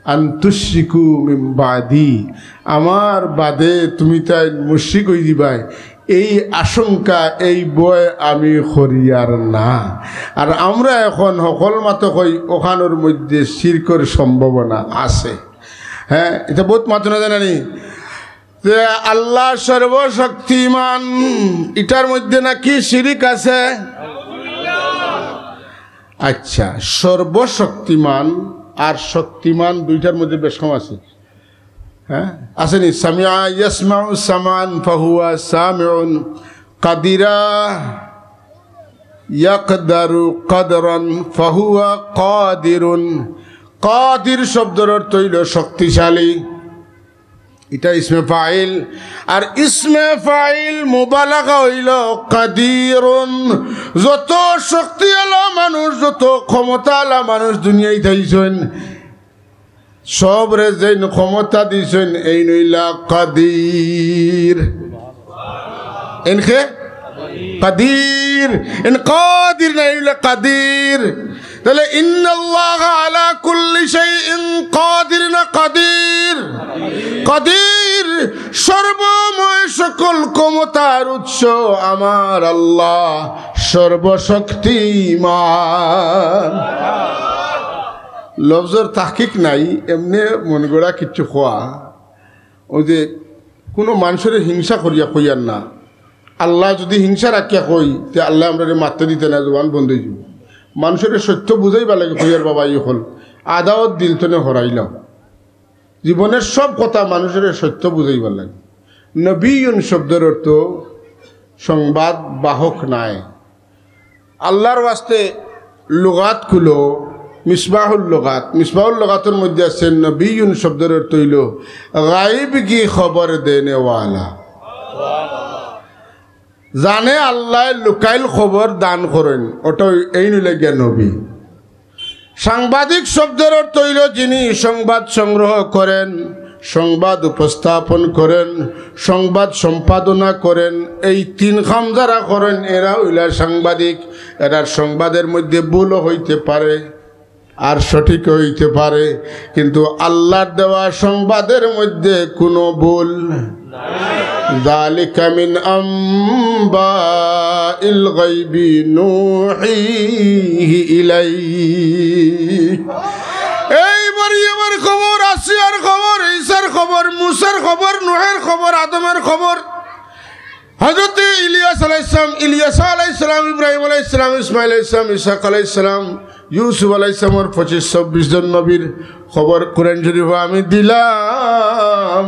আন তুশরিকু মিন বাদি।" আমার বাদে তুমি তাইন মুশরিক অইযিবায়, এই আশঙ্কা, এই ভয় আমি করিয়ার না। আর আমরা এখন হকল মাতো কই, অখানর মধ্যে শিরকর সম্ভাবনা আছে। হ্যাঁ, ইতা বউত মাতো না জানি নি? যে আল্লাহ সর্বশক্তিমান, ইটার মধ্যে নাকি শিরিক আছে? আচ্ছা, সর্বশক্তিমান আর শক্তিমান দুইটার মধ্যে বেশ কম আছে। হ্যাঁ, আছে নি? সামিআ ইয়াসমাউ সামান ফাহুয়া সামিউন, কাদিরা ইয়াকদারু কাদরান ফাহুয়া কাদিরুন। কাদির শব্দর অর্থ অইলো শক্তিশালী, ইটা ইসমে ফাইল। আর ইসমে ফাইল মুবালাগা অইলো কাদিরুন। যত শক্তিআলা মানুষ, যত ক্ষমতাআলা মানুষ দুনিয়াত আইছইন, সবরে যেইন ক্ষমতা দিছইন, এইন অইলা কাদির। এইন কে? কাদির। এইন কাদির না, এইন অইলা কাদির। তাইলে ইন্নাল্লাহা আলা কুল্লি শাইইন কাদির না কাদির? কাদির। সর্বময় সকল ক্ষমতার উৎস আমার আল্লাহ, সর্বশক্তিমান। লফজর তাহকিক নাই, এমনে মনগড়া কিচ্ছু কওয়া। অউ যে কুনু মানষরে হিংসা করিয়া কইয়ার না। আল্লায় যুদি হিংসা রাখিয়া কই, তে আল্লায় আমরারে মাততে দিতা নায়, জবান বন্ধ অইযিবো। মানষরে সত্য বুঝাইবার লাগি কইয়ার বাবা, ই অকল আদাওয়াত দিল তনে হরাইলাম। জীবনর সব কথা মানষরে সত্য বুঝাইবার লাগি। নবিয়ুন শব্দর অর্থ সংবাদ বাহক নায়। আল্লার ওয়াস্তে লুগাত খুলো, মিসবাহুল লুগাত। মিসবাহুল লুগাতর মধ্যে আছে, নবিয়ুন শব্দর অর্থ অইলো গায়েব কি খবর দেনে ওয়ালা। জানে আল্লায় লুকাইল খবর দান করইন, অটা অই-, এইন অইলা গিয়া নবী। সাংবাদিক শব্দর অর্থ অইলো যিনি সংবাদ সংগ্রহ করেন, সংবাদ উপস্থাপন করেন, সংবাদ সম্পাদনা করেন। এই তিন কাম যারা করইন, এরা অইলা সাংবাদিক। এরার সংবাদর মধ্যে ভুলও অইতে পারে, আর সঠিকও অইতে পারে, কিন্তু আল্লার দেওয়া সংবাদর মধ্যে কুনু ভুল নাই। ذلك من أنباء الغيب نوحيه إليك। এই মরিয়মর খবর, আসিয়ার খবর, ঈসার খবর, মুসার খবর, নূহের খবর, আদমর খবর, হযরতে ইলিয়াস আলাইহিস সালাম, ইলিয়াস আলাইহিস সালাম, ইব্রাহিম আলাইহিস সালাম, ইসমাইল আলাইহিস সালাম, ইসহাক আলাইহিস সালাম, ইউসুফ আলাইহিস সালামর পঁচিশ চব্বিশ জন নবীর খবর কুরআন শরীফো আমি দিলাম।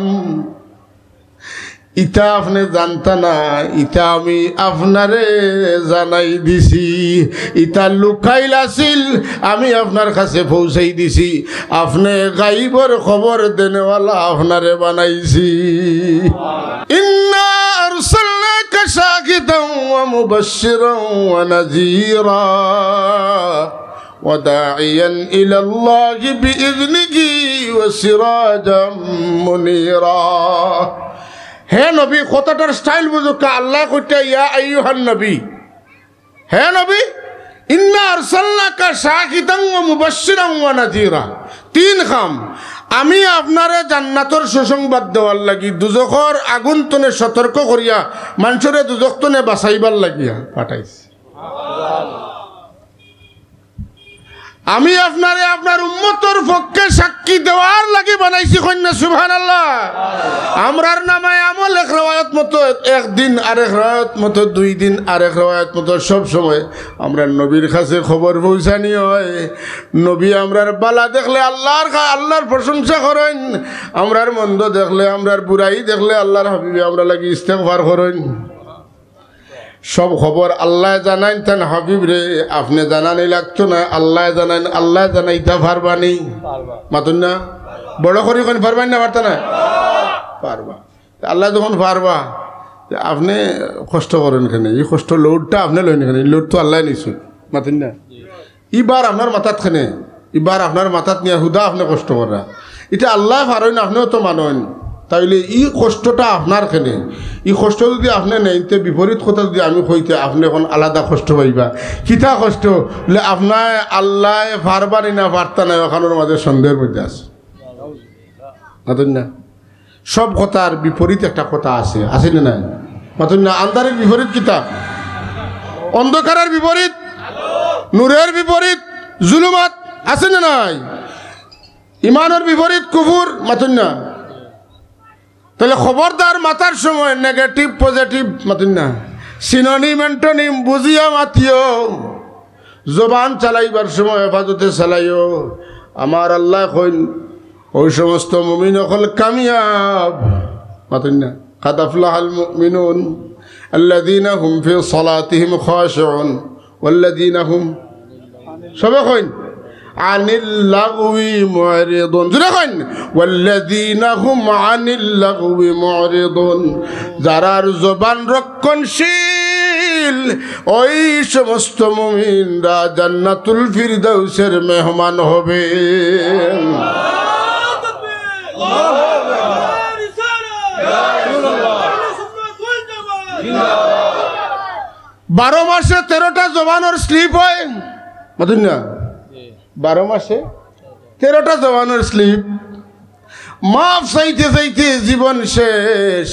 ইতা আপনে জানতা না, ইতা আমি আপনারে জানাই দিছি। ইতা লুকাইল আছিল, আমি আপনার কাছে পৌঁছাই দিছি। আপনে গাইবর খবর দেনেওয়ালা আপনারে বানাইছি। إنا أرسلناك شاهدا ومبشرا ونذيرا وداعيا إلى الله بإذنه وسراجا منيرا। হে নবী, কথাটার style বুঝউক্কা, আল্লায় কইতা, ইয়া আইয়ুহান নবী, হে নবী, إنا أرسلناك شاهدا ومبشرا ونذيرا। তিন কাম, আমি আপনারে জান্নাতর সুসংবাদ দেওয়ার লাগি, দুজখর আগুন তনে সতর্ক করিয়া, মানষরে দুজখ তনে বাঁচাইবার লাগিয়া পাঠাইছি। আমি আপনারে আপনার উম্মতর পক্ষে সাক্ষী দেওয়ার লাগি বানাইছি, কইন না সুবহানাল্লাহ। আমরার নামায় আমল এক রেওয়ায়ত মতো একদিন, আরেক রেওয়ায়ত মতো দুই দিন, আরেক রেওয়ায়ত মতো সব সময় আমরার নবীর কাছে খবর পৌঁছানি অয়। নবী আমরার বালা দেখলে আল্লার কা-, আল্লার প্রশংসা করইন, আমরার মন্দ দেখলে, আমরার বুরাই দেখলে আল্লার হাবিবে আমরার লাগি ইস্তেগফার করইন। সব খবর আল্লায় জানাইন, তান হাবিবরে আপনে জানানি লাগতো না, আল্লায় জানাইন, আল্লায় জানাইতা পারবা নি? পারবা। মাতইন না? বড় করি কইন, পারবা নি না পারতা না? পারবা। তে আল্লায় যখন পারবা, তে আপনে কষ্ট করইন কেনে? ই কষ্ট load টা আপনে লইন কেনে? ই load তো আল্লায় নিছইন। মাতইন না? ই ভার আপনার মাথাত কেনে? ই ভার আপনার মাথাত নিয়া হুদা আপনে কষ্ট কররা। ইটা আল্লায় পারইন, আপনেও তো মানইন। তাইলে ই কষ্টটা আপনার কেনে? ই কষ্ট যুদি আপনে নেইন, তে বিপরীত কথা যুদি আমি কই, তে আপনে অখন আলাদা কষ্ট পাইবা। কিতা কষ্ট? বলে, আপনায় আল্লায় পারবা নি না পারতা নায়, অখানর মাঝে সন্দেহর মধ্যে আছে। মাতইন না? সব কথার বিপরীত একটা কথা আছে, আছে না নাই? মাতইন না, আন্ধারের বিপরীত কিতা? অন্ধকারের বিপরীত নূরের বিপরীত জুলুমাত, আছে না নাই? ইমানর বিপরীত কুফুর, মাতইন না। তাইলে খবরদার মাতার সময় negative positive মাতইন না, synonym antonym বুঝিয়া মাতিও। জবান চালাইবার সময় হেফাজতে চালাইও। আমার আল্লায় কইন, ওই সমস্ত মুমিন অকল কামিয়াব। মাতইন না। قد أفلح المؤمنون الذين هم في صلاتهم خاشعون والذين هم, সবে কইন, عن اللغو معرضون। জোরে কইন, والذين هم عن اللغو معرضون। যারার জবান রক্ষণশীল, ওই সমস্ত মুমিনরা জান্নাতুল ফিরদাউসের মেহমান হবে। বারো মাসে তেরোটা জবানর slip অয়, মাতইন না? বারো মাসে তেরোটা জবানর slip। মাফ চাইতে চাইতে জীবন শেষ।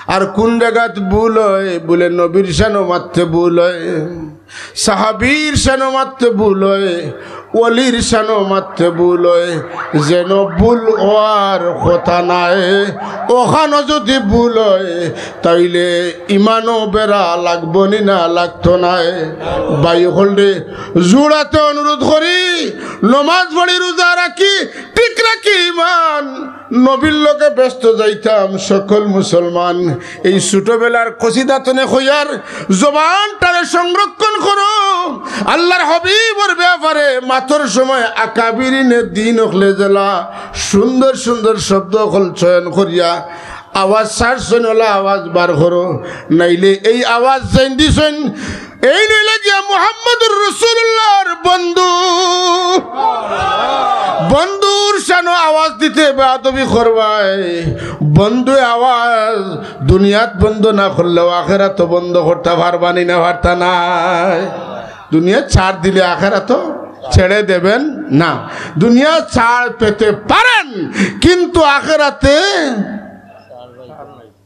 আর কুন জাগাত ভুল অয়? বলে নবীর শানো মাততে ভুল অয়, সাহাবীর শানো মাততে ভুল অয়, ওলির শানো মাততে ভুল অয়, যেন ভুল অওয়ার কথা নায়। অখানো যুদি ভুল অয়, তাইলে ইমানো বেড়া লাগবো নি না, লাগতো নায়? ভাই অকলরে জোড়াতে অনুরোধ করি, নমাজ পড়ি, রোজা রাখি, ঠিক রাখি ইমান, নবীর লগে বেহেস্তো যাইতাম সকল মুসলমান। এই ছোটবেলার কসিদা তনে কইয়ার জবানটারে সংরক্ষণ করো। আল্লাহর হাবিবর ব্যাপারে মাতর সময় আকাবিরিনে দ্বীন অকলে যেলা সুন্দর সুন্দর শব্দ অকল চয়ন করিয়া আওয়াজ ছাড়ছইন, অলা আওয়াজ বার করো, নাইলে এই আওয়াজ যেইন দিছইন, এইন অইলা গিয়া মুহাম্মদুর রাসূলুল্লাহর বন্ধু। বন্ধুর শানো আওয়াজ দিতে বেয়াদবি করবায়। বন্ধু আওয়াজ দুনিয়াত বন্ধ না করলেও আখেরাতো বন্ধ করতা পারবা নি না, পারতা নায়? দুনিয়াত ছাড় দিলে আখেরাতো ছেড়ে দেবেন না। দুনিয়াত ছাড় পেতে পারেন, কিন্তু আখেরাতে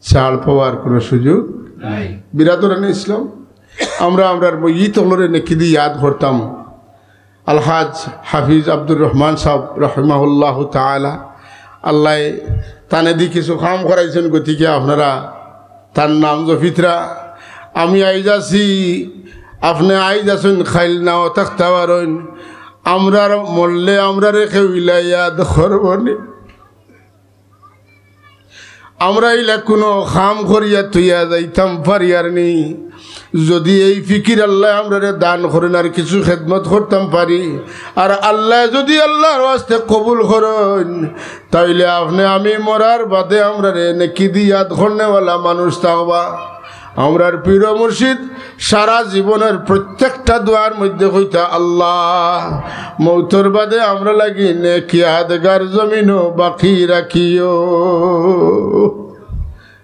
ছাড় পাওয়ার কোনো সুযোগ নাই। বিরাদরানে ইসলাম, আমরা আমরার মইয়িত অকলরে নেকি দি ইয়াদ করতাম। আলহাজ হাফিজ আব্দুর রহমান সাহেব রহিমাহুল্লাহ তাআলা, আল্লায় তানে দি কিছু কাম করাইছইন, গতিকে আপনারা তান নাম জপিতরা। আমি আইজ আছি, আপনে আইজ আছইন, কাইল নাও থাকতা পারইন। আমরার মরলে আমরারে কেউ ইলা ইয়াদ করবো নি। আমরা ইলা কুনু কাম করিয়া থইয়া যাইতাম পারিয়ার নি। যুদি এই ফিকির আল্লায় আমরারে দান করইন আর কিছু খেদমত করতাম পারি, আর আল্লায় যুদি আল্লাহর ওয়াস্তে কবুল করইন, তাইলে আপনে আমি মরার বাদে আমরারে নেকি দি ইয়াদ করনেওয়ালা মানুষ থাকবা। আমরার পীর মুর্শিদ সারা জীবনের প্রত্যেকটা দোয়ার মধ্যে কইতা, "আল্লাহ, মৌতর বাদে আমরার লাগি নেক ইয়াদগার জমিনো বাকি রাখিও।"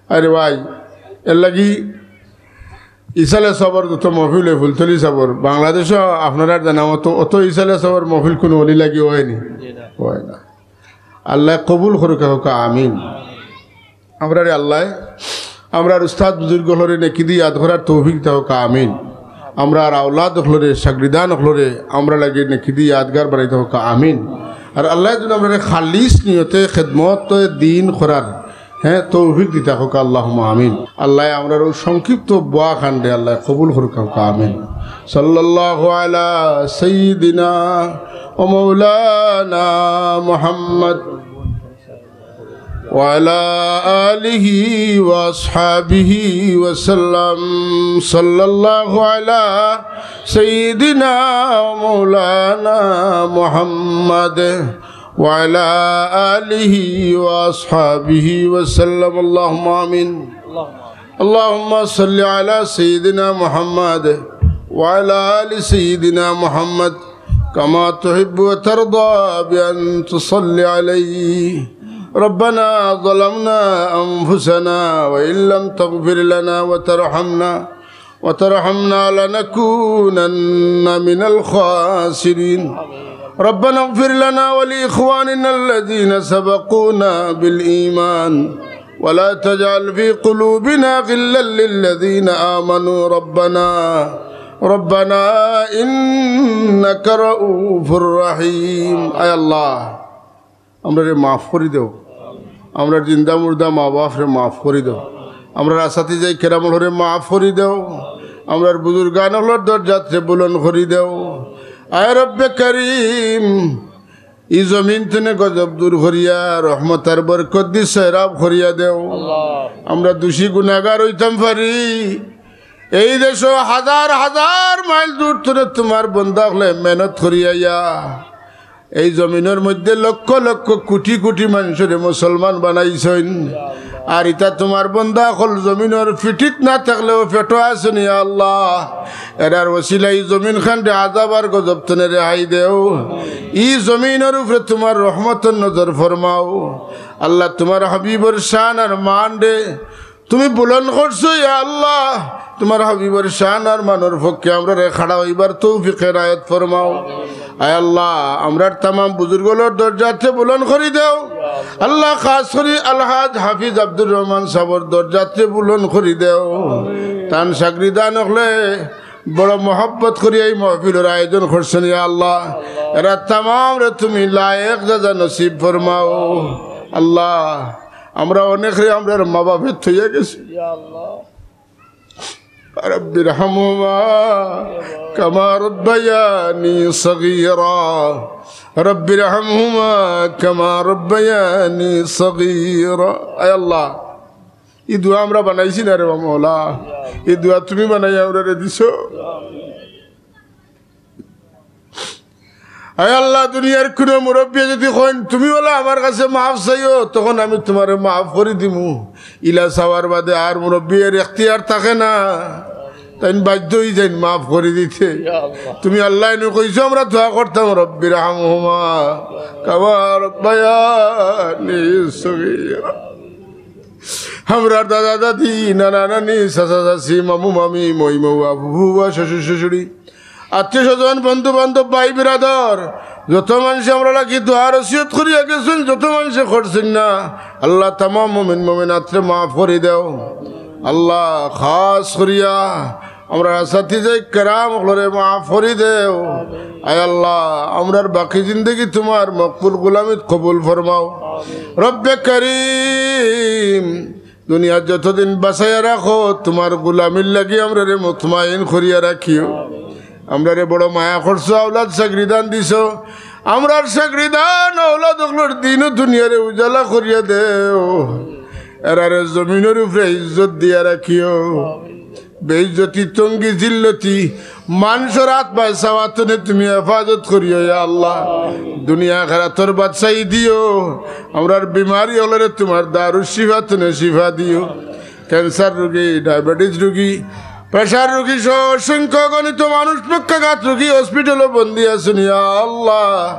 আরে ভাই, এর লাগি ইসালে সাবর যত মহফিল অয়, ফুলতলি সাবর, বাংলাদেশো আপনারার জানা মতো অত ইসালে সাবর মহফিল কুনু অলি লাগি অয়নি? অয় না। আল্লায় কবুল করুক্কা, কউক্কা আমিন। আমরারে আল্লায়, আমরার উস্তাদ বুজুর্গ অকলরে নেকি দি ইয়াদ করার তৌফিক দিতা কউক্কা আমিন। আমরার আওলাদ অকলরে, শাগরিদান অকলরে, আমরার লাগি নেকি দি ইয়াদগার বানাইতা কউক্কা আমিন। আর আল্লায় যেন আমরারে খালিস নিয়তে খেদমতে দ্বীন করার, হ্যাঁ, তৌফিক দিতা কউক্কা আল্লাহুম্মা আমিন। আল্লায় আমরার অউ সংক্ষিপ্ত বয়ান খানরে আল্লায় কবুল করুক্কা, কউক্কা আমিন। সাল্লাল্লাহু আলা সাইয়্যিদিনা ওয়া মাওলানা মুহাম্মদ وعلى آله وأصحابه وسلم. صلى الله على سيدنا ومولانا محمد وعلى آله وأصحابه وسلم. اللهم آمين. اللهم صل على سيدنا محمد وعلى آل سيدنا محمد كما تحب وترضى بأن تصلي عليه. ربنا ظلمنا أنفسنا وإن لم تغفر لنا وترحمنا، وترحمنا لنكونن من الخاسرين. ربنا اغفر لنا ولإخواننا الذين سبقونا بالإيمان ولا تجعل في قلوبنا غلا للذين آمنوا ربنا، ربنا إنك رؤوف رحيم. আয় আল্লাহ, আমরারে মাফ করি দেও, আমরার জিন্দা মুর্দা মা বাপরে মাফ করি দেও, আমরার আসাতিজায়ে কেরাম অকলরে মাফ করি দেও, আমরার বুজুর্গান অকলর দরজাতরে বুলন্দ করি দেও। আয় রব্বে করিম, ই জমিন তনে গজব দূর করিয়া রহমতর বরকত দি সয়রাব করিয়া দেও। আমরা দুষী গুনাগার অইতাম পারি। এই দেশো হাজার হাজার মাইল দূর তনে তুমার বন্দা অকলে মেহনত করিয়া আইয়া এই জমিনর মধ্যে লক্ষ লক্ষ কুটি কুটি মানষরে মুসলমান বানাইছইন। আর ইতা তুমার বন্দা অকল জমিনর পিঠিত না থাকলেও পেটো আছইন, ইয়া আল্লাহ। এরার ওসিলায় ই জমিন খানরে আজাব আর গজব তনে রেহাই দেও। ই জমিনর উপরে তুমার রহমতর নজর ফরমাও। আল্লাহ, তুমার হাবিবর শান আর মানরে তুমি বুলন্দ করছো, ইয়া আল্লাহ। তুমার হাবিবর শান আর মানর পক্ষে আমরারে খাড়া অইবার তৌফিক এনায়েত ফরমাও। আয় আল্লাহ, আমরার তামাম বুজুর্গ অকলর দরজাতরে বুলন্দ করি দেও। আল্লাহ, খাস করি আলহাজ হাফিজ আব্দুর রহমান সাবর দরজাতরে বুলন্দ করি দেও। তান শাগরিদান অকলে বড় মহব্বত করিয়া এই মাহফিলর আয়োজন করছইন, ইয়া আল্লাহ। এরা তামামরে তুমি লায়েক জাযা নসিব ফরমাও। আল্লাহ, আমরা অনেকরে আমরার মা-বাপে থইয়া গেছি। ইয়া আল্লাহ। رب ارحمهما كما ربياني صغيرا। رب ارحمهما كما ربياني صغيرا। আয় আল্লাহ, ই দোয়া আমরা বানাইছি না রে বা মওলা, ই দোয়া তুমি বানাইয়া আমরারে দিছো। আয় আল্লাহ, দুনিয়ার কুনু মুরব্বিয়ে যুদি কইন, "তুমি অলা আমার কাছে মাফ চাইও," তখন আমি তুমারে মাফ করি দিমু। ইলা চাওয়ার বাদে আর মুরব্বির এখতিয়ার থাকে না, তাইন বাধ্য অইযাইন মাফ করি দিতে। ইয়া আল্লাহ। তুমি আল্লাহ এনে কইছো, আমরা দোয়া করতাম, "رب ارحمهما كما ربياني صغيرا।" আমরার দাদা দাদি, নানা নানি, চাচা চাচি, মামু মামি, মই মৌয়া, ফুফু ফুফা, শ্বশুর শ্বশুরি, আত্মীয় স্বজন, বন্ধু বান্ধব, ভাই বিরাদর, যত মানষে আমরার লাগি দোয়ার ওসিয়ত করিয়া গেছইন, যত মানষে করছইন না, আল্লাহ তামাম মুমিন মুমিনাতরে মাফ করি দেও। আল্লাহ, খাস করিয়া আমরার আসাতিজায়ে কেরাম অকলরে মাফ করি দেও। আয় আল্লাহ, আমরার বাকি জিন্দেগি তুমার মকবুল গোলামিত কবুল ফরমাও। রব্বে করিম, দুনিয়াত যতদিন বাঁচাইয়া রাখো, তুমার গোলামির লাগি আমরারে মুতমাইন করিয়া রাখিও। আমরারে বড় মায়া করছো, আওলাদ চাকরি দান দিছো। আমরার চাকরি দান আওলাদ অকলর দিন ও দুনিয়ারে উজালা করিয়া দেও। এরারে জমিনর উপরে ইজ্জত দিয়া রাখিও। বেইজ্জতি, তঙ্গি, জিল্লতি, মানষর আত পায় চাওয়া থনে তুমি হেফাজত করিও, ইয়া আল্লাহ। দুনিয়া আখেরাতর বাদশাহী দিও। আমরার বিমারি অকলরে তুমার দারুশ শিফা থনে শিফা দিও। ক্যান্সার রোগী, ডায়াবেটিস রোগী, প্রেশার রোগী সহ অসংখ্য অগণিত মানুষ পক্ষাঘাত রোগী হসপিটালো বন্দি আছইন, ইয়া আল্লাহ।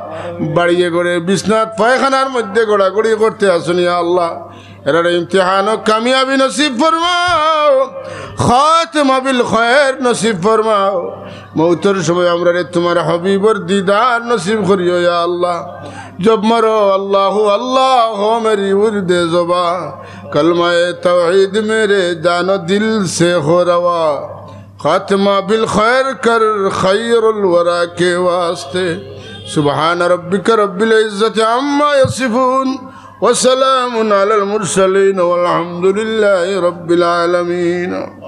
বাড়িয়ে ঘরে বিছনাত পায়খানার মধ্যে গড়াগড়ি করতে আছইন, ইয়া আল্লাহ। এরার ইমতিহানো কামিয়াবি নসিব ফরমাও, খাতেমা বিল খায়ের নসিব ফরমাও। মউতর সময় আমরারে তুমার হাবিবর দিদার নসিব করিও, ইয়া আল্লাহ। জব মারো, আল্লাহু আল্লাহ হো মেরি উর্দে জবা, কলমায়ে তাওহীদ মেরে জান ও দিল সে হো রওয়া। خاتمہ بالخیر کر خیر الورا کے واسطے۔ سبحان ربک رب العزة عما یصفون، وسلام علی المرسلین، والحمد للہ رب العالمین۔